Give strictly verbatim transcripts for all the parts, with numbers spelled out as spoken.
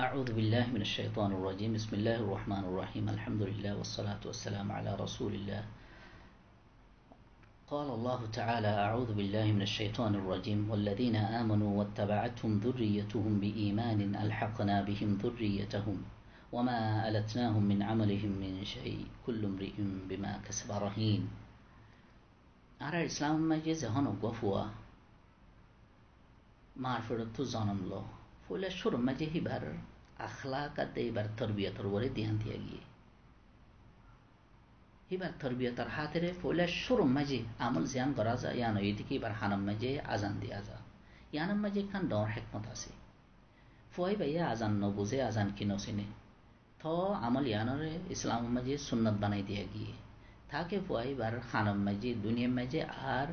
أعوذ بالله من الشيطان الرجيم. بسم الله الرحمن الرحيم. الحمد لله والصلاة والسلام على رسول الله. قال الله تعالى: أعوذ بالله من الشيطان الرجيم. والذين آمنوا واتبعتهم ذريتهم بإيمان ألحقنا بهم ذريتهم وما ألتناهم من عملهم من شيء كل امرئ بما كسب رهين. Añárar Islam mazé zehón uggwá fua maar feçottú zonom lo, foila cúrur mazé híbar akhlak adde híbar torbiyotor uore diyan diya giyé. Híbar torbiyotor hátere foila cúrur mazé amol ziyán gora za, yián óiye de ki híbar hanor mazé azan diya za. Yiánor mazé ekkán dhoóñr hékmot asé. Fua híbaye azan nobuzé, azan ki nosine. Toó amol yiánoré Islamor mazé sunnot banai diya giyé. Take fua híbar hanor mazé, duniyar mazé ar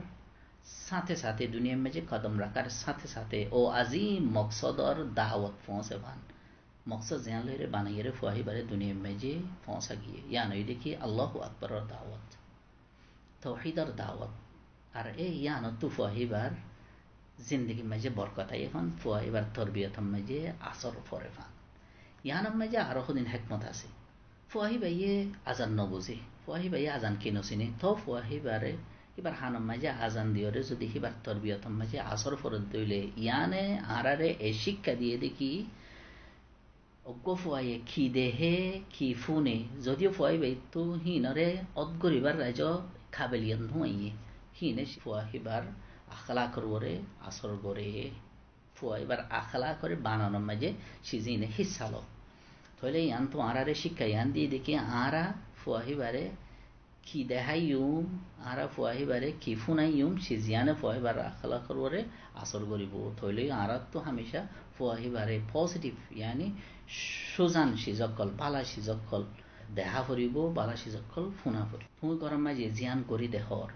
sáñte sáñte, duniyar mazé kodom rakár sáñte sáñte ó azim moksodor dawot foóñse fán. Moksod ziyán loire banaiyére fua híbare duniyar mazé foóñsa giyé. Yián óiye de ki Allahu Akboror dawot, touhídor dawot. Ar e yiánottú fua híbar zindigir mazé borkot aiyé fán, fua híbar torbiyotor mazé asor fore fán. Yiánor mazé aró hodún hékmot asé. Fua híbaye azan nobuzé, fua híbaye azan ki nosine, toó fua híbare híbar hanor mazé azan diyoré zodi híbar torbiyotor mazé asor fore de óile, yiáne añáráre e cíkka diyé de ki uggwá fuaye ki dehé, ki fúne, zodiyó fua híbattú híinoré ót goríbar raijó kabeliyot no aiyé, híine fua híbar akhlakor uore asor goré. Fua híbar akhlakore bananor mazé cí zine híssa lo. Tóile yiántu añáráre cíkka yián diyé de ki añára fua híbare ki deháiyum, añára fua híbare ki fúnaiyum, cí ziyáne fua híbar akhlakor uore asor goríbou. Tóile añáráttu hámica fua híbare positive, yáni cúzan ciz ókkol, bála ciz ókkol dehá foribóu, bála ciz ókkol fúna foribóu. Tuñí góror mazé ziyán gorí dehór,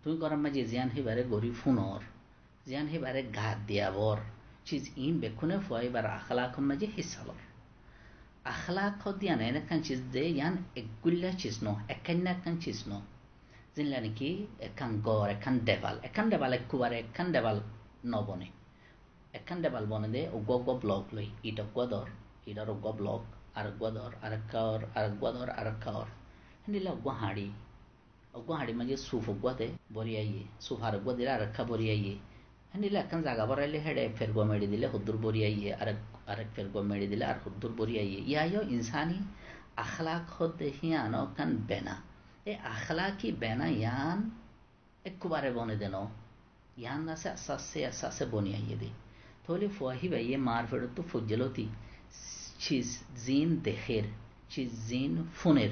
tuñí góror mazé ziyán híbare gorí fúnor, ziyán híbare gat diya bor, ciz iín bekkúne fua híbar akhlakor mazé híssa lor. Akhlak hoó de yián en ekkán ciz de, yián eggúilla ciz no, ekkáinna ekkán ciz no. Zeilla niki ekkán gór, ekkán debal, ekkán debal ekkubare ekkán debal no bone. Ekkán debal bone de uggwá uggwá blok loi, it uggwá dór, itor uggwá blok, ar uggwá dór, ar ekká ór, ar uggwá dór, ar ekká ór. Héndilla uggwá hañçi, uggwá hañçir mazé suf uggwá de bóri aiyé, suf ar uggwá dile ar ekká bóri aiyé. Héndilla ekkán zaga bóraile héçe ek fergua meçi dile hoddúr bóri aiyé, ar ek, ar ek fergua meçi dile ar hoddúr bóri aiyé. Yá yó insani akhlak hoó de híyan ekkán bena. E akhlaki bena yián ekkubare bone de no. Yián asé, asté asté, asté asté boni aiyé de. Tóile fua híbaye maar feçottú foijjé lóti ciz zin dehér, ciz zin fúner,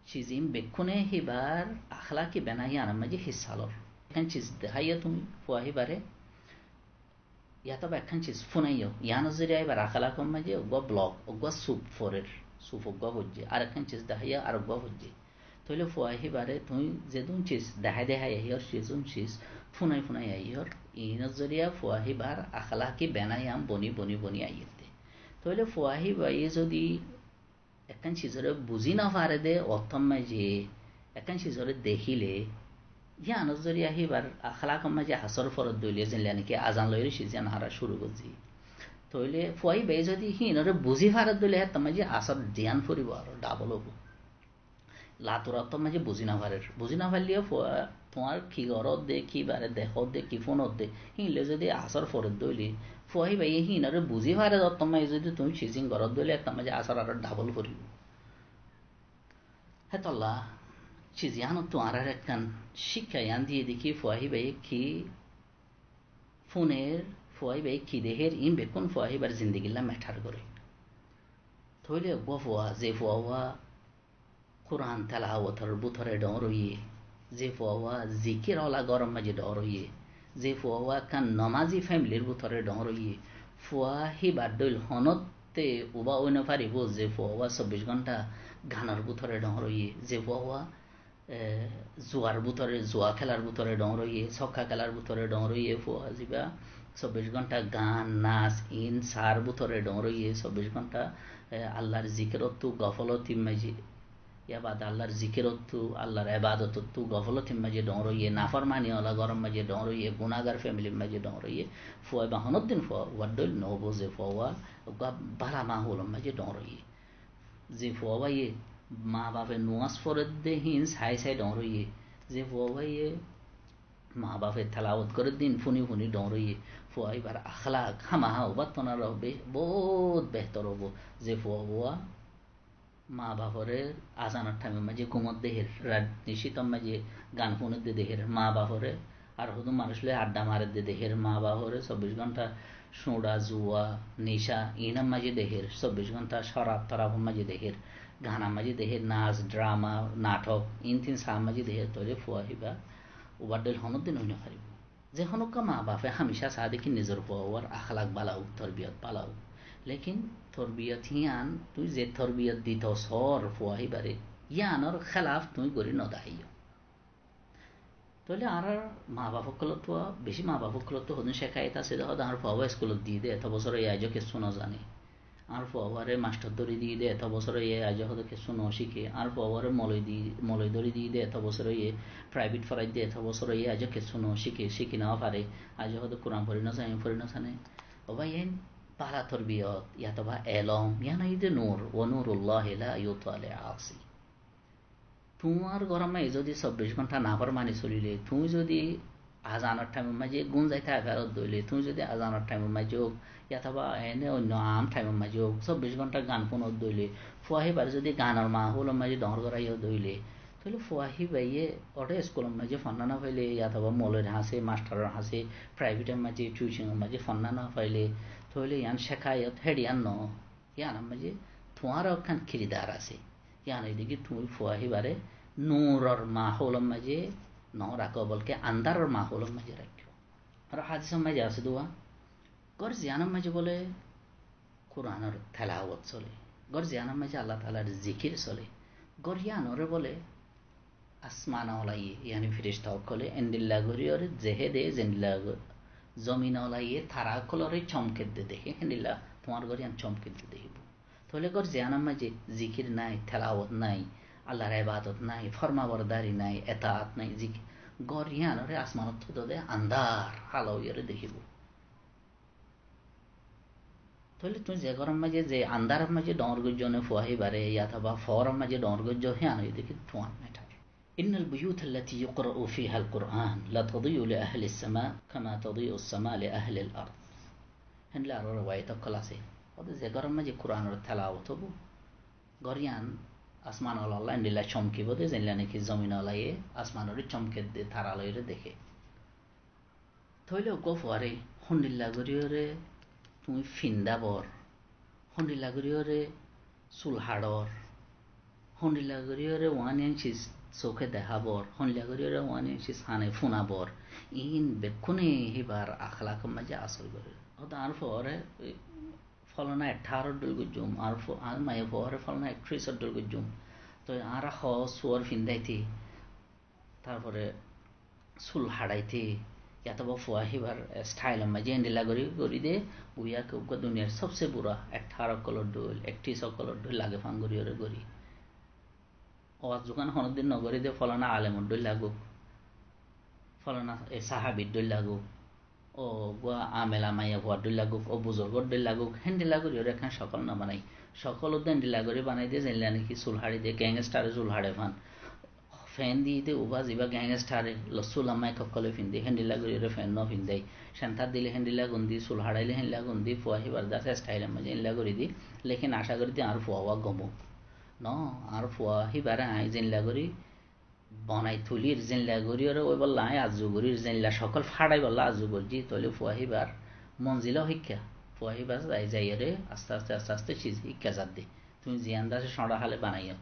ciz iín bekkúne híbar akhlaki bena yiánor mazé híssa lor. Ekkán ciz deháiyo tuñí fua híbare, yátoba ekkán ciz fúnaiyó, yiánor zoriya híbar akhlakor mazé uggwá blok, uggwá suf forer, suf uggwá foijjé, ar ekkán ciz deháiyo, ar uggwá foijjé. Tóile fua híbare tuñí zedún ciz dehái dehái aiyór, zedún ciz fúnai fúnai aiyór, iínor zoriya fua híbar akhlaki bena yián boni boni boni aiyér de. Tóile fua híbaye zodi ekkán cizoré buzí no fare de, ottór mazé ekkán cizoré dekíle, yiánor zoriya híbar akhlakor mazé asor forer de óile, zeilla niki azan loiré cí ziyán añára cúru goijjí. Tóile fua híbaye zodi híinoré buzí fare de óile, héttor mazé asor ziyán foribóu aró dhabol óibou. Latur ottór mazé buzí no farer, buzí no failleyó fua tuáñr ki goródde, ki bare dehódde, ki fúnodde, híin loi zodi asor foredde óile, fua híbaye híinoré buzí fare de ottór mazé zodi tuñí ciz iín goródde óile, héttor mazé asor aró dhabol foribóu. Hétolla ciz yiánottú añáráre ekkán cíkka yián diyé de ki fua híbaye ki fúner, fua híbaye ki dehér, iín bekkún fua híbar zindigilla meṭar goré. Tóile uggwá fua, ze fua uwá Kuran telawotor bútore dhoóñr óiye, ze fua uwá zikir ola góror mazé dhoóñr óiye, ze fua uwá ekkán nomazi fémilir bútore dhoóñr óiye, fua híbar dhoil honótte ubá ói no faribóu, ze fua uwá sobbic gónta ganor bútore dhoóñr óiye, ze fua uwá, e, zuar bútore, zua kélar bútore dhoóñr óiye, sókka kélar bútore dhoóñr óiye, fua zibá sobbic gónta gan, nas, iín sar bútore dhoóñr óiye, sobbic gónta, e, Allar zikirottú gofolotir mazé Yá baade Allar zikirottu, Allar ebadottú gofolotir maze dhoóñr óiye, naformani ola góror maze dhoóñr óiye, gunágar femilir maze dhoóñr óiye, fua ibá honóddin fua uwar dhóil nobuzé, fua uwá uggúa bála maholor maze dhoóñr óiye. Ze fua uwáye mabafe nuwas foredde hín sai sai dhoóñr óiye, ze fua uwáye mabafe telawot goréddin fúni fúni dhoóñr óiye, fua ibár akhlak hámaha uwáttunaró be-, boóut behtor óibo. Ze fua uwá mabafore azanor thaimor maze gúmot dehér, rat nicítor maze gan fúnedde dehér, mabafore ar hodún manúic loi adda maredde dehér, mabafore sobbic gónta cúñça, zua, nicá iínor maze dehér, sobbic gónta córab torafor maze dehér, ganor maze dehér, nas, drama, nathok, iín tin saár maze dehér, tóile fua híba ubar dhóil honóddin ói nofaribó. Ze honókka mabafe hámicá saá de ki nizor fua uwar akhlak bála ók, torbiyot bála ók. Lekin torbiyot hían, tui ze torbiyot dito soór fua híbare, yíanor hélaf tui gorí nodaháiyo. Tóile añárar mabaf ókkolottu, beci mabaf ókkolottu hodún cekayet asé de, hoóde añár fua uwá eskulot diyé de, eto bosór óiye aijó kessú nozane. Añár fua uwáre mastor dóri diyé de, eto bosór óiye aijó hoóde kessú nocíke. Añár fua uwáre moloi di-, moloi dóri diyé de, eto bosór óiye, praibet foraidde, eto bosór óiye aijó kessú nocíke, cíki nofare. Aijó hoóde Kuran fori nozane, fori nozane. Ó bái, iín bála torbiyot, yátoba elóm, yían óiye de nur, wa nurulláhi la yuta li asi. Tuáñr góror maze zodi sobbic gónta naformani solile, tuñí zodi azanor thaimor maze gúm zaita ferót dóile, tuñí zodi azanor thaimor maze ók, yátoba ene oinno aám thaimor maze ók, sobbic gónta gan fúnot dóile, fua híbare zodi ganor maholor maze dhoóñr goráiyo dóile, tóile fua híbaye óde eskulor maze fonná nofaile, yátoba moloir hañsé, mastoror hañsé, praibetor maze, tuiconor maze fonná nofaile, tóile yían cekayot héçe yían no. Yíanor maze tuáñró ekkán kirdar asé. Yían óilde ki tuñí fua híbare nuror maholor maze no rakó, bolke andáror maholor maze raikó. Ar hádisor maze asé dé, gór ziyánor maze bóle Kuranor telawot sole, gór ziyánor maze Allah Taalar zikir sole, gór yíanoré bóle asman olaye, yáni firista ókkole endilla goríyoré zehé de, zendilla go-, zomin olaye tara ókkoloré comkedde dehé, héndilla tuáñr gór yían comkedde dehíbo. Tóile gór ziyánor maze zikir nái, telawot nái, Allar ebadot nái, formabordari nái, etaat nái, zik-, gór yíanoré asmanottú dode andár hala óiyoré dehíbo. Tóile tuñí ze góror maze, ze andáror maze dhoóñr goijjó né fua híbare, yátoba foóror maze dhoóñr goijjó, hían óilde ki tuáñr metar. إن البيوت التي يقرأ فيها القرآن لتضيء لأهل السماء كما تضيء السماء لأهل الأرض. Héndilla aró rewayet ókkol asé. Óde ze góror maze Kuranor telawot óibo, gór yían asman olalla endilla comkibo de, zendilla naki zomin olaye asmanoré comkedde, tara loiyóre dehé. Tóile uggúa fuaré hondilla goríyoré tuñí findábor, hondilla goríyoré sul haçór, hondilla goríyoré uániyan cis sóke dehábor, hondilla goríyoré uániyan cis hane fúnabor, iín bekkúne híbar akhlakor maze asór gorér. Óde añár fuaré, e, fólana eththárar dhóil goijjúm, añár fu-, añár maiyafuaré fólana ektrisor dhóil goijjúm. Toi añára hoó suwar findáite, tarfore sul haçaite, yátoba fua híbar style or maze endilla gorí gorí de, uiyá ke uggúa duniyar sobse bura eththárar ókkolor dhóil, ektris ókkolor dhóil lage fán goríyoré gorí. Ó, zukán honódin nogorí de, fólana alemor dhóil lagók, fólana e sahábir dhóil lagók, ó uggúa amela maiyafuar dhóil lagók, ó buzurgor dhóil lagók, héndilla goríyoré ekkán cokól nobanai. Cokól óde endilla gorí banai de, zendilla naki sul haçi de, gengstare sul haçe fán. Fent di de uba ziba gengstare lo sul amma ek ókkole findé, héndilla goríyoré fent nofindái. Céntar dile héndilla gundí, sul haçaile héndilla gundí, fua híbar das style or maze héndilla gorí di. Lekin acá gorí de añár fua uwá gom ók. No, añár fua híbare añí zendilla gorí bonai tulír, zendilla goríyoré óibolla añí arzu gorír, zendilla cokól façaibolla arzu goijjí, tóile fua híbar monzil ó híkka. Fua híbar zai zaiyoré aste aste, aste aste ciz híkka zadde. Tuñí ziyán dase cóñça hále banaiyó.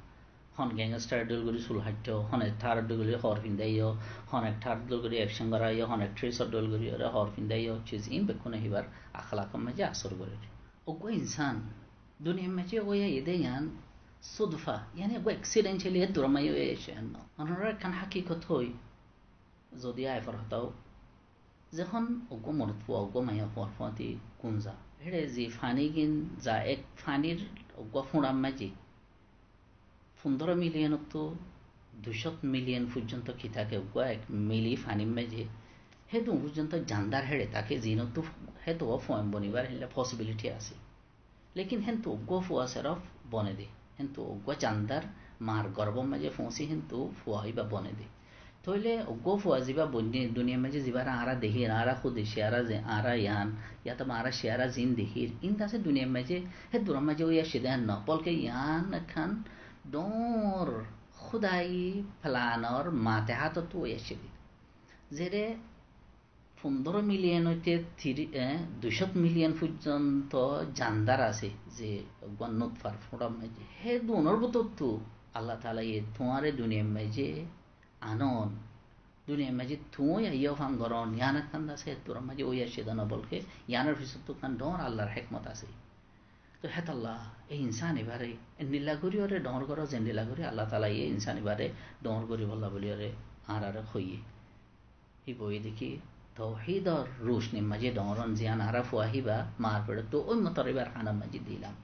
Hon gengstare dhóil gorí sul haçtó, hon eththárar dhóil gorí hoor findáiyo, hon eththárar dhóil gorí ekcen goráiyo, hon ektrisor dhóil goríyoré hoor findáiyo, ciz iín bekkúne híbar akhlakor maze asór gorér. Uggúa insán duniyar maze ói aiyé de yían sudfa, yáni uggúa accidentally e dura maze ói aiyé, cé no. Onorare ekkán hákikot hoói, zodi aifar hotá ó, zehón uggúa morotfua uggúa maiyafuar fúañti gúm za, héçe ze fanígin za ek fanír uggúa fúñçar maze, Fundóro miliyonottú duicót miliyon foijjonto ki táke, uggúa ek mili fanir maze, hétun foijjonto jandar héçe táke, zinottú hétun fuain bonibar héndilla posibiliti asé. Lekin héntu uggúa fua serof bone de, héntu uggúa jandar mar gorbor maze foóñsi héntu fua íba bone de. Tóile uggúa fua zibá boinné duniyair maze zibáre añára dekír, añára kúde ciyara ze-, añára yián, yátoba añára ciyara zin dekír, ín dase duniyair maze, hé durar maze ói aiccé de yián no, bolke yián ekkán dhoóñr kúdai planor matehátottú ói aiccé de. Zere fundóro miliyon óite tiri-, e, duicót miliyon foijjonto jandar asé, ze uggúa nutfar fúñçar maze, hé dunor bútottu Allah taalaye tuáñre duniyair maze anon. Duniyair maze tuñí aiyó fán goron, yián ekkán dase, hé durar maze ói aiccé de no, bolke yiánor fisottu ekkán dhoóñr Allahr hékmot asé. Toi hétolla e insán ibáre endilla gorí ore dhoóñr goró, zendilla gorí Allah taalaye insán ibáre dhoóñr goríbolla buli ore añárare hoiyé. Híba óiye de ki, touhídor rucnir maze dhoóñr on, ziyán añára fua híba mar feçottu ói motor íbar hanor maze dilam.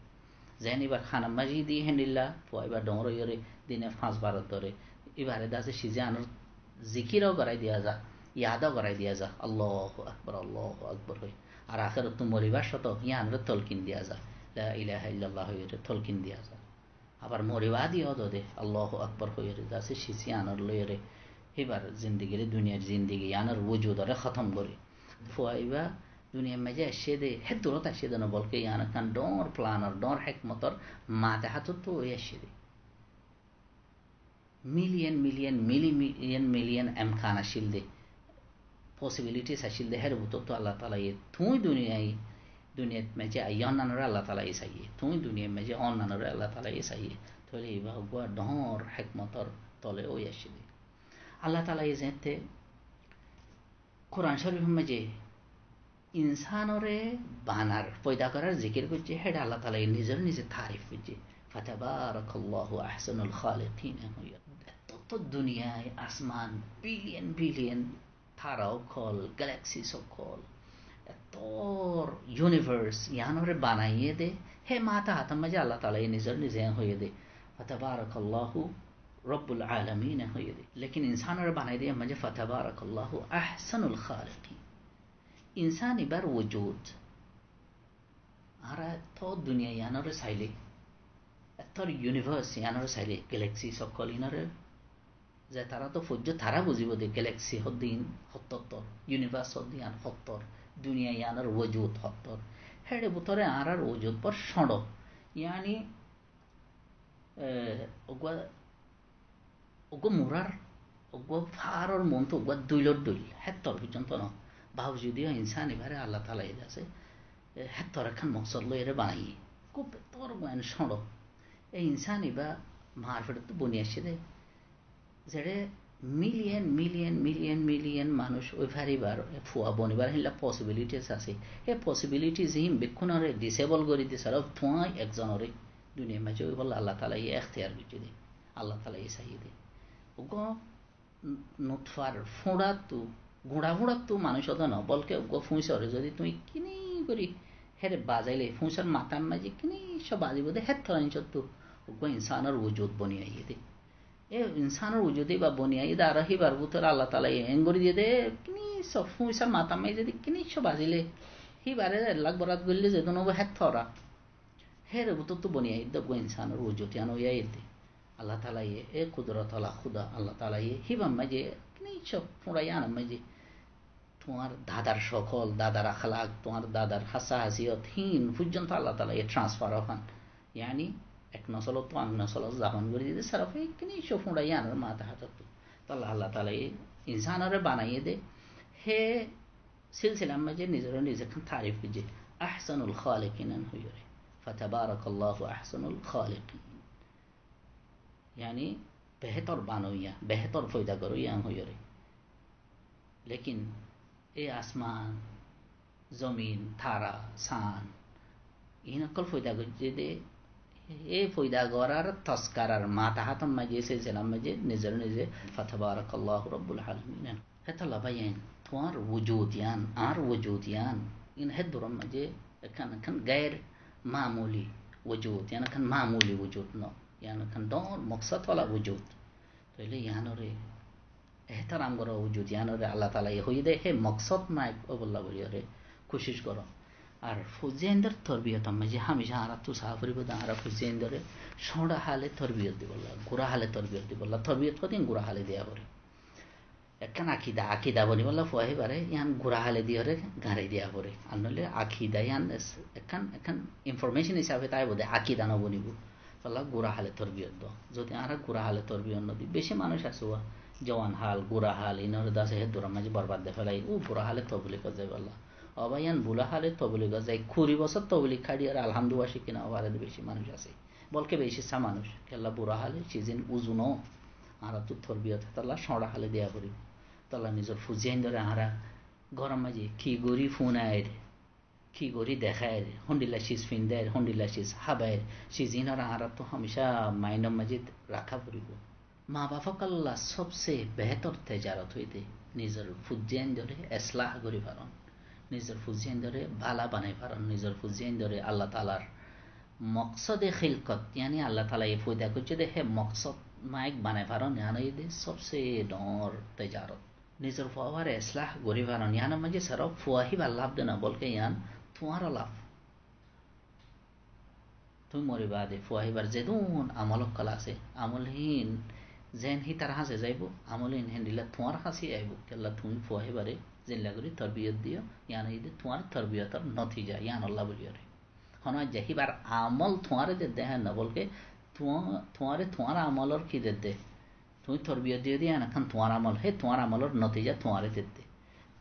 Zeén íbar hanor maze di héndilla fua íba dhoóñr ói ore dine fañs bar dóre. Íbare dase cize anor zikiró gorái diya za, yadó gorái diya za, Allahu Akbar, Allahu Akbar hoi. Ar akérottú moribar cót yiánore tolkin diya za, La ilaha illallah hoi ore tolkin diya za. Abar moriba diyó dode, Allahu Akbar hoiyóre, dase cizi anor loiyóre, híbar zindigire, duniyair zindigi, yiánor wujudore hótom gorí. Fua íba duniyair maze aiccé de, hé durot aiccé de no, bolke yián ekkán dhoóñr planor, dhoóñr hékmotor matehátottú ói aiccé de. Miliyon, miliyon, mili-, miliyon, miliyon emkan accíl de. Posibilitis accíl de, hér bútottu Allah taalaye tuñí duniyai, duniyait maze aiyó onnanore Allah taalaye saiyé, tuñí duniyait maze onnanore Allah taalaye saiyé. Tóile íba uggúa dhoóñr hékmotor tole ói aiccé de. Allah taalaye zeéñtte Kuran Córifor maze insánore banar, foida gorar zikir goijjé, héçe Allah taalaye nizor nize tarif goijjé. Fatabarakallahu ahsanul khaliqin. Etó duniyai, asman, biliyon biliyon tara ókkol, galaxis ókkol, etór universe, yiánore banaiyé de, hé matehátor maze Allah taalaye nizor nize hoiyé de, Fatabarakallahu Rabbul Alamin hoiyé de. Lekin insánore banai de maze Fatabarakallahu Ahsanul Khaliqin. Insán ibar wujud. Añára etór duniya yiánore saile, etór universe yiánore saile, galaxis ókkol inore, ze tara to foijjó tara buzibo de galaxi hoddin hottor, universe hoddin hottor, duniya yiánor wujud hottor. Héçe bútore añárar wujud bor cóñço. Yáni, e, uggúa, uggúa murar, uggúa faáror muúntu uggúa duilor duil, héttor foijjonto no. Baujudiyó insán ibare Allah taalaye dase, e, héttor ekkán moksod loiyóre banaiyé. Kúb héttor guán cóñço. E insán iba mar feçottu boni aiccé de. Zeçé miliyon, miliyon, miliyon, miliyon manúic ói faribar, fua bonibar héndilla posibilitis asé. Hé posibilitis hín bekkúnore disable gorí di, séref tuáñí ekzonore duniyair maze óibolla Allah taalaye ektiyar goijjé de. Allah taalaye saiyé de. Uggúa nutfar fúñçattu, guñça fúñçattu manúic óiye de no, bolke uggúa fúiñsore zodi tuñí kini gorí hére bazaile, fúiñsor matar maze kini cót bazibo de, héttor incóttu uggúa insánor wujud boni aiyé de. E insánor wujud iba boni aiyé de, ar híbar bútore Allah taalaye en gorí diyé de, kini cót fúiñsor matar maze zodi kini cót bazile, híbare ek lak borat goille zedún óibo héttor. Hér bútottu boni aiyé de uggúa insánor wujud yián ói aiyé de. Allah taalaye, e kudrot wala Kúda, Allah taalaye híbar maze kini cót fúñça yiánor maze tuáñr dadar cokol, dadar akhlak, tuáñr dadar hása hásiyot hín foijjonto Allah taalaye transfer ófan. Yáni ek nosolottu ar nosolot zaban gorí diyé de, séref kini cót fúñça yiánor matehátottú. Tóile Allah taalaye insánore banaiyé de, hé silsilar maze nizore nize ekkán tarif goijjé, Ahsanul Khaliqin en hoiyóre. Fatabarakallahu Ahsanul Khaliqin. Yáni behétor banoiya, behétor foida goróiya hoiyóre. Lekin e asman, zomin, tara, san, iín ókkol foida goijjé de, e foida gorár tozkarar matehátor maze, e silsilar maze nizore nize Fatabarakallahu Rabbul Alamin. Hétolla báiyain, tuáñr wujud yián, añár wujud yián, iín hé durar maze ekkán, ekkán gair mamuli wujud, yián ekkán mamuli wujud no. Yián ekkán dóñr moksód wala wujud. Tóile yiánoré ehtaram gorá wujud, yiánoré Allah taala ye hoiyé dé, hé moksód maik óibolla buli yóre kucíc goró. Ar fuain dór torbiyotor maze hámica añárattú saá foribó dé, añára fuain dóre cóñra hále torbiyot dibolla, gura hále torbiyot dibolla, torbiyot hodin gura hále diya foré. Ekkán akida, akida bonibólla fua híbare yián gura hále diyóre gañri diya foré. Ar noóile akida yián es-, ekkán, ekkán information hísafe táibo dé, akida no bonibó. Tolla gura hále torbiyot do. Zodi añára gura hále torbiyot no di, beci manúic asé uá, juan hál, gura hál, inóre dase hé durar maze borbad de félai, u gura hále tobligót zaibolla. Oba yián bula hále tobligót zai, kuri bosór toblig hári ar alhamdu wá cíki no fare dé beci manúic asé. Bolke beci sá manúic, kiyólla bura hále cizin uzu no. Añárattú torbiyot tolla cóñra hále diya foribó. Tolla nizor fuain dóre añára góror maze ki gorí funair, ki gorí deháir, hondilla ciz findair, hondilla ciz hábair, ciz inóre añárattú hámica maindor maze raká foribó. Maa baf ókkol olla sobse behétor tejarot óilde nizor fuain dóre eslah gorí faron, nizor fuain dóre bála banai faron, nizor fuain dóre Allah taalar moksóde hilkot, yáni Allah taala ye foida goijjé dé hé moksód maik banai faron, yián óilde sobse dóñr tejarot. Nizor fua híbare eslah gorí faron, yiánor maze sirif fua híbar laf de no, bolke yián tuáñr laf. Tuñí mori baade fua híbar zedún amol ókkol asé, amol hín zeén hítar hañse zaibo, amol hín héndilla tuáñr hañse aibó. Kiyólla tuñí fua híbare zeilla gorí torbiyot diyó, yián óilde tuáñr torbiyotor notija, yiánolla buli yóre. Honó aijja híbar amol tuáñre dedde hén no, bolke tuá-, tuáñre tuáñr amolor ki dedde? Tuñí torbiyot diyó dé yián ekkán tuáñr amol, hé tuáñr amolor notija tuáñre dedde.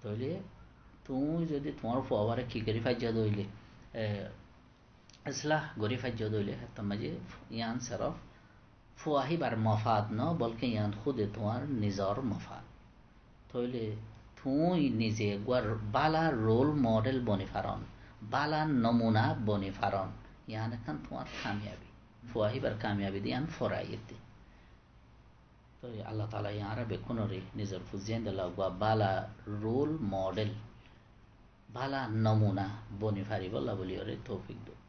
Tóile tuñí zodi tuáñr fua híbare ki gorí faijjó dé óile, e, eslah gorí faijjó dé óile, héttor maze yián sirif fua híbar mofad no, bolke yián hóde tuáñr nizor mofad. Tóile tuñí nize eggúa bála role model boni faron, bála nomuna boni faron, yián ekkán tuáñr kamiyabi. Fua híbar kamiyabi de yián fora aiyé dé. Tói Allah taala ye añára bekkúnoré nizor fuain dólla eggúa bála role model, bála nomuna boni faribólla buli yóre toufik douk.